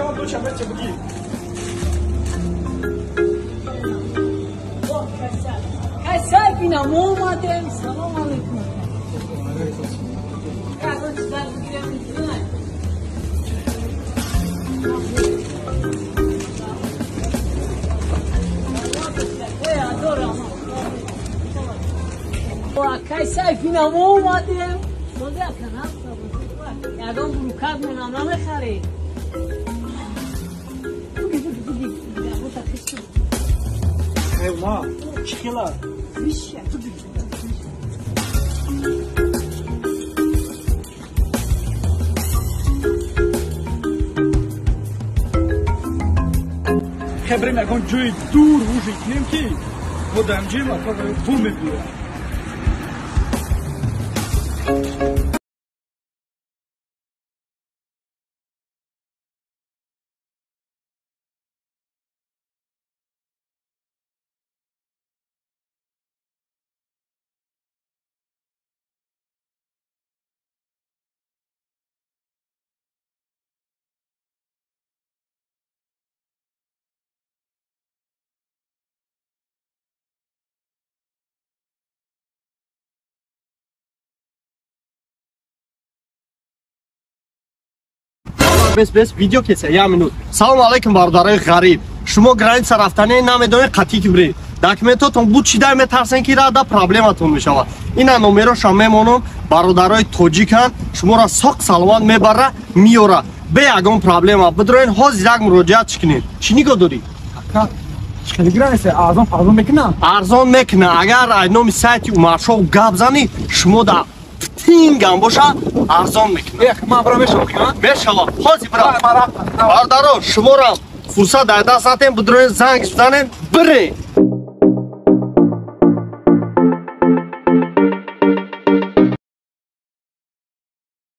Шама ду чама че буги. Касай бина мо омадем. Салом алейкум. Кайсай бина мо омадем. Ягон бурукат менам намехарӣ. Ма, чӣ хела? Хебрем ягон ҷои дур ужин кунем, ки мо дар ҷои мака бу мебиёрем. Бес, бес, видео кеса, я минут. Салом алейкум, бародарои ғариб. Шумо граница рафтане намедонед, қатъӣ ки биред. Документотон буд чида метарсен, ки рада проблематон мешавад. Ина номероша мемонам, бародарои тоҷикан, шуморо соқ саломат мебара, миёра. Бе ягон проблема. Бидроен ҳозир як муроҷиат чӣ кунед. Чӣ нигоҳ дорӣ? Хеле граница арзон арзон мекунам. Арзон мекуна. Агар ай номи сайти Умаршоҳ гап занӣ, шумо да тингам боша арзон мекунад. Эх, ман бира мешавам, мешавам. Ҳозир бира. Бародаро, шуморо фурсат дар даст натем, бидроен занг занем, бире.